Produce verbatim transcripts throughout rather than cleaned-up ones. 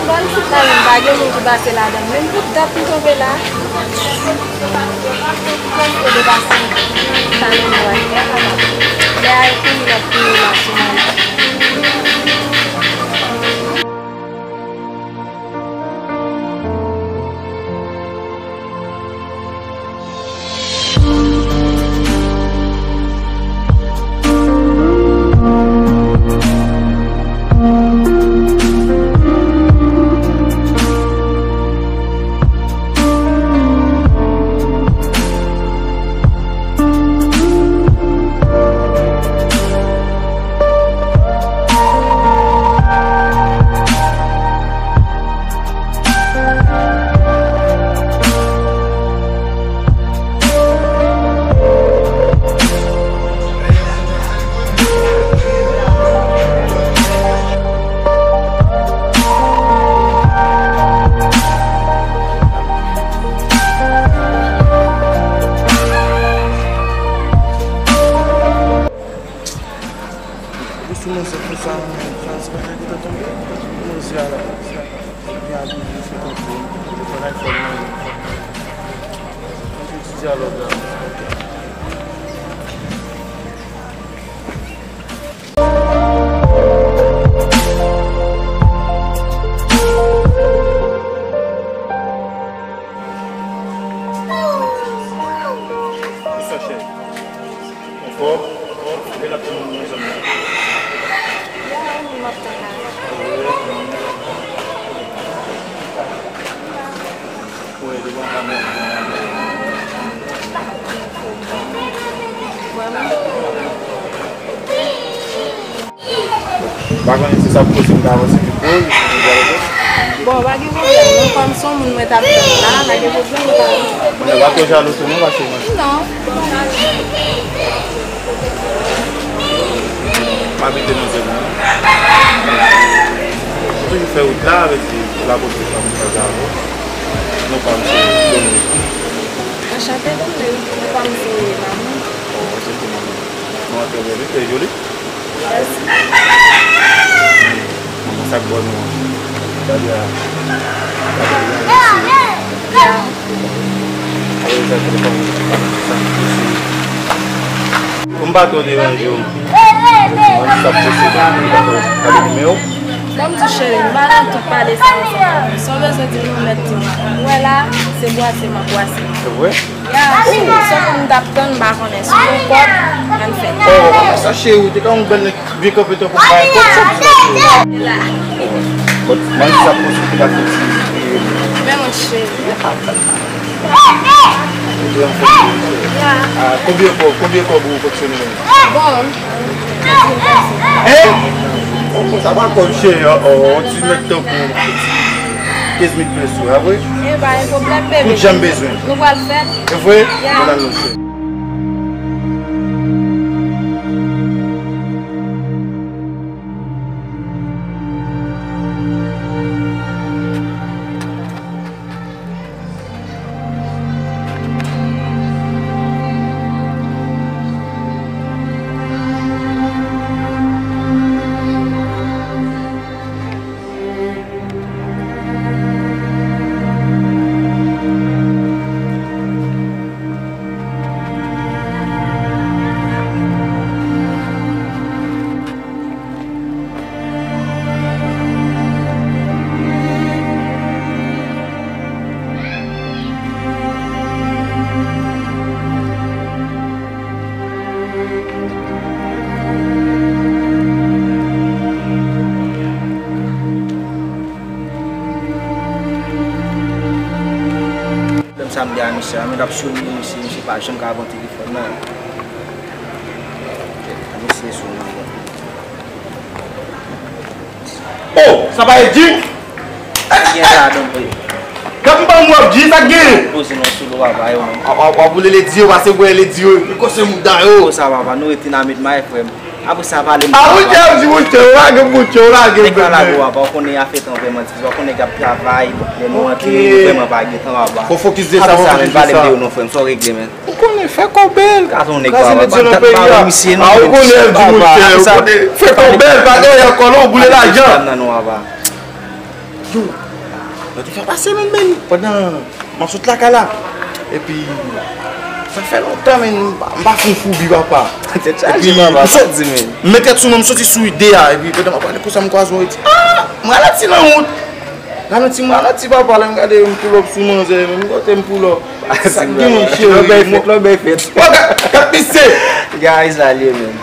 Bò isit la menm, pa gen moun ki pase ladan l. Menm pou dat m tonbe la, m pa twò depase sa menm bò a. Lè a kouri l ap kouri la sou mwen. Ou sou mwen se konsa, sa, se pa gen ki te tonbe. Mwen se a la, se a la. Byen abiye, se konsa. Se pa nan fè mwen. Mwen se ti dyalòg la. Sa chè. Ankò, ankò, lè l ap tann nou nan zòn nan. Ya, wi, m ap tann la. Wi, devan kamera. Vrèman. M pa konnen si sa posib m ta avanse mikwo, li pou dialoge. Bon, pa gen pwoblèm, non, kòm se yon moun mwen t ap tann la, pa gen pwoblèm, ou ka. Mwen, w pa twò jalou tou, non, paske mwen. Non. M abite nan zòn nan. M toujou fè wout la avèk lapolis sa mwen fè avè w. Non pa m se Dominique. Anchante, Dominique. Non pa m se Mamoun. Oh, anchante, Mamoun. Non, trè byen, trè joli. Mèsi. Manman, sa k bò nou an? Gade a. Gade a, mèsi. Ya. Pou m pa twò deranje w, mwen sa posede pou m pa twò gade nimewo. Ban m di cheri, m pa nan tout pale sa ansanm. Si w bezwen di m, ou mèt di m. Ou wè la, se bwase m ap bwase. Se vre? Ya, se pou m t ap tann, m pa konnen. Si w pòt, ann fè. Oh, sa cheri, ou te ka yon bèl nèg. Byen kanpe tankou bay kòb sa pou sa. Bon, mwen sa pou sou ki la fè ti. Men mwen cheri. Ah, konbyen kòb, konbyen kòb ou fonksyone menm? Bon. Hein? Bon, sa pa kòb cheri, oh, oh, on ti nèg tankou kenz mil peso, a vre? E pa gen pwoblèm, bebe. Tout jan m bezwen. Nou pral fèt. E vre? Ya. Bon, al nou fè. Pwoblèm sa m gen a misye a, men l ap sone misye, misye pa janm ka pran telefòn nan. Misye sone. Oh, sa pa Eddy? Sa k gen la, don, wi. Gad m pa m w ap di, sa k gen? Poze non sou do papa yo, non. W ap, w ap boule Ledi yo, pase bwè Ledi yo, epi kòse mouda yo. Konsa, papa, nou rete nan met may, frè m. Apre sa, pale m. Ah, mouche, ap di mouche, ou lage mouche, ou lage. Nèg pa lage w, papa, ou konnen afè tan vrèman difisil, ou konnen nèg ap travay, lè nou rantre, vrèman pa gen tan, papa. Fò fokis de sa, fò fokis de sa. Apre sa, men pale m de yo, non, frè m, sa w regle, men. Ou konnen fè kò bèl. Kraze nèg pa, pa, pa, pa wè misye, non. Ah, ou konnen, di mouche, ou konnen fè kò bèl, pa dèyè kò, non, boule lajan. Yo te fè pase menm, menm, pandan m ap sot lakay la. Epi, sa fè lontan, menm, m pa, m pa fè yon foubi, papa. Tèt chaje, papa, sa di, menm. M met tèt sou mwen, m soti sou ide a. Epi, pandan m ap pale konsa, m kwaze yon ide. Ah! M ralanti nan wout. Ralanti, m ralanti, papa, lè m gade, m pull up sou manzè, menm kote m pull up. Sa k gen, cheri? Lòbèy fèt, lòbèy fèt. Wè, gad, gad misye. Guys, ale, menm.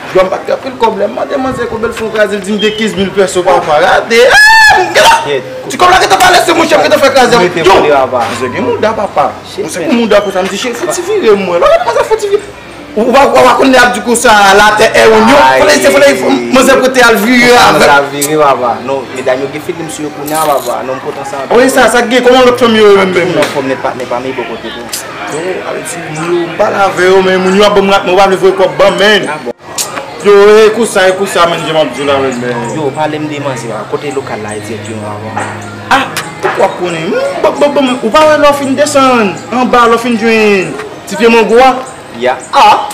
Jwa m pa t gen anpil kòb, lè m mande manzè konbyen l fè yon kraze, l di m de kenz mil pèso, papa. Gade, ah, gade. Ti kòb la gentan pale, se monchè, m gentan fè kraze. Yo, manzè gen mouda, papa. Monchè gen mouda konsa, m di, cheri, fè ti vire m wè. Lò, gade manzè fè ti vire. Ou pa, ou pa konn lè ap di konsa, latè è onyon. Fòlè, se fòlè, manzè pote al vire avèk. Sa vire, papa. Non, medam yo gen feeling sou yo kounye a, papa. Non, m kontan sa. Wi, sa, sa gen, kòman lòt fanm yo, yo menm, menm? Anfòm nèt, patnè pa m, e bò kote tou. Yo, ale di, moun yo, m pale avè yo, men moun yo ap ban m rat, men yo pa vle voye kòb ban m, men. Ah, bon. Yo, e konsa, e konsa, menm, jan m ap di w la, menm, men. Yo, pale m de manzè a, kote lokal la, e dirèkteman avan. Ah, ou kwè w konnen, hmm, bon, bon, bon, ou pa wè lè w fin desann, anba, lè w fin jwenn ti pye mango a? Ya. Ah,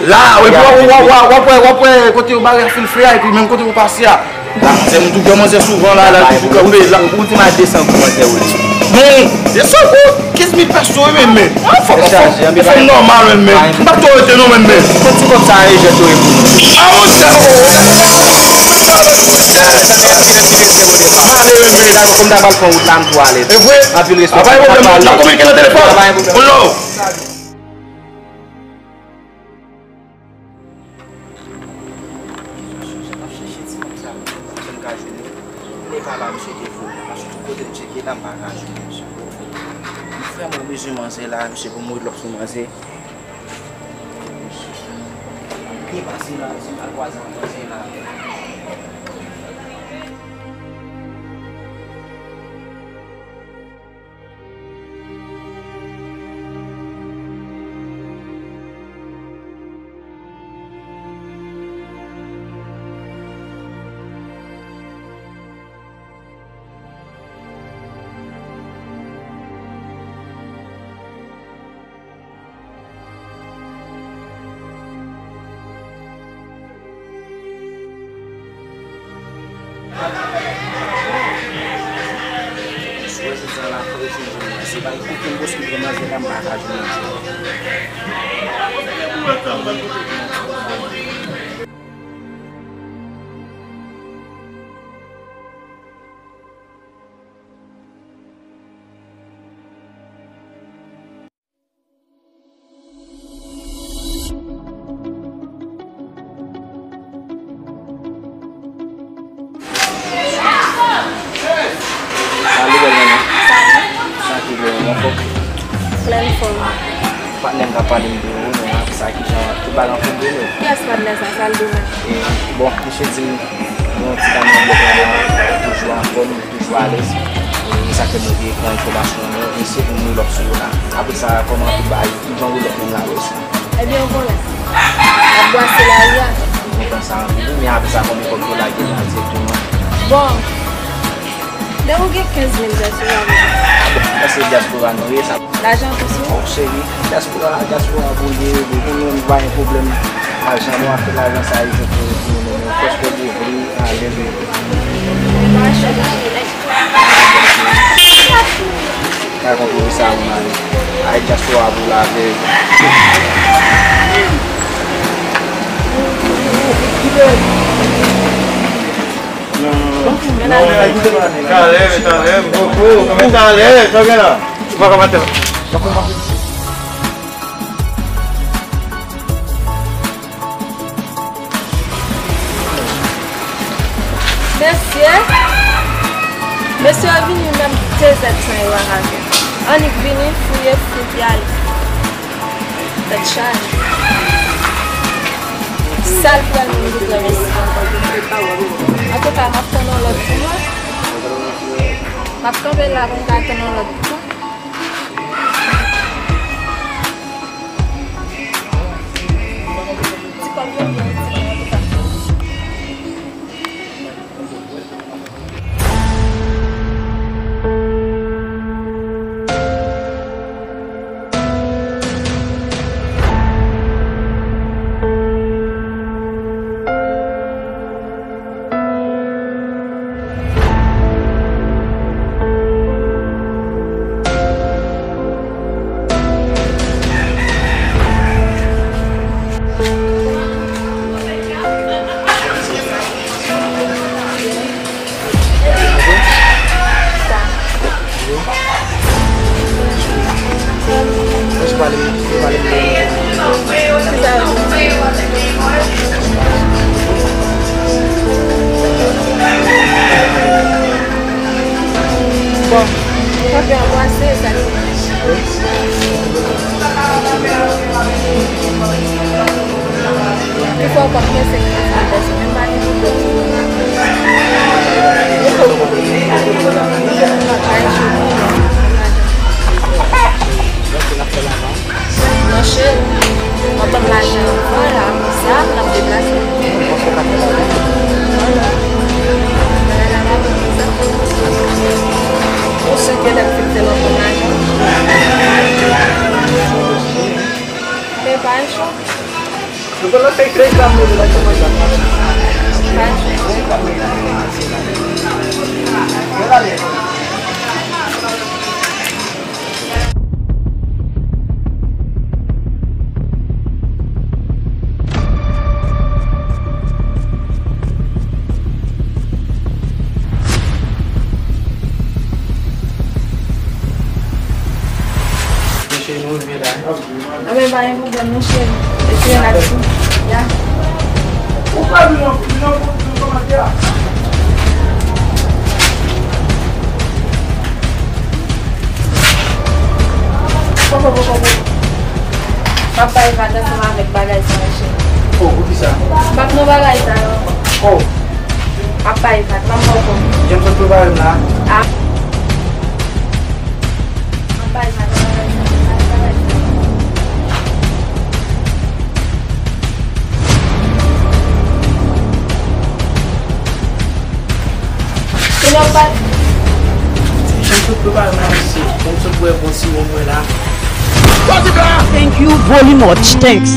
la, w, w, w, w, w ap wè, w ap wè kote yo bare a fin fè a, epi menm kote pou pase a. La, manzè, m toujou wè manzè souvan la, la, toujou kanpe la. Ou di m a de san goud manzè ou li. Non, de san goud, kenz mil pèso, wi, men, men. An fòk, an fòk, an fòk nòmal, men, men. M p ap twò rete, non, men, men. Fòk ti kòb sa a, e jèt yo e pou nou. Ah, monchè, oh, oh, oh. Ale, men, men. Kòm ta pral pran wout la, m tou alèz. E vre? Anpil respè. Pa gen pwoblèm, n ap kominike nan telefòn. Pa gen pwoblèm. One love. Jan m ap chèche ti nonm sa yo, jan m ka jwenn li. Li pa la, misye te voye. Paske tout kote m tcheke la, m pa ka jwenn misye. M vrèman bezwen manzè la, misye pou m ret lòk sou manzè. Byen pase la, si m pa kwaze ak manzè la. Jodi a la, fò yo jwenn manzè. Pa gen okenn bòs ki pran manzè la, m pa ka jwenn manzè. Salut, bèl manman. Salut. Sa ki bèl manman, fòk. Plèn fòm. Patnè m ka pale m de ou, men apre sa, kijan tout bagay anfòm de nou? Kiyès patnè sa? Sa l di w menm? E, bon, misye di m, yon ti dam nan blòk la, toujou anfòm. Toujou alèz. E sa fè nou vle pran enfòmasyon an, nou eseye pou nou lòk sou yo la. Apre sa, kòman tout bagay, jan ou lòk moun la yo osi? Ebyen, ou konnen. Ap bwase lari a. M kontan sa anpil, wi, men apre sa, konbyen kòb yo lage la dirèkteman? Bon, depi w gen kenz mil dòla, se pa bon. Bon, se dyaspora nou ye, sa. Lajan tou sou ou? Bon, cheri, dyaspora, dyaspora pou l ye, nou menm, nou pa gen pwoblèm lajan, nou ap fè lajan sa, e pou nou menm, nou prèske devle alèz. Pa kontwole sa, moun ale. Ay, dyaspora pou lave. Talè, talè, boko, talè, sa gen la. Ou pa ka maten. Mesye, mesye yo vini menm de zèdtan yo pa ka jwenn. Annik vini, fouye, fout y ale. Tèt chaje. Sèl pral menm ki pral rete. Antouka, m ap tann yon lòt dimanch. M ap kanpe la pou m ka tann yon lòt dimanch. Pale, pale. Bon, ou pa fè anbrase sa. Li fè w konn mwen se yon ti bagay, se menm pa gen pwoblèm. Bay chou. Non, cheri, mwen pa gen lajan anvan la, konsa, n ap deplase. Vwala. Bagay la pa bon konsa. Ou si w te dèk fè l anvan lajan? Men pa gen chou. Nou pral fè trèz la, nou pral kòmanse. Mesye, nou rive la. Anben, pa gen pwoblèm, non, cheri. Eseye la tou. Ya. Ou pa vin nan, vin nan, vin nan kòmantè a. Poko, poko, poko. M ap bay vag ansanm avèk bagay sa yo, cheri. Oh, poukisa? M p ap nan bagay sa yo. Oh. M ap bay vag, m ap ba w kòb. Jan m sot prepare m la. Ah. M ap bay vag, m ap bay vag, m ap bay vag. Kounye a w pa. Jan m sot prepare m la, mesye. Jan m sot bwè bon siwo mwen la. Thank you very much. Thanks.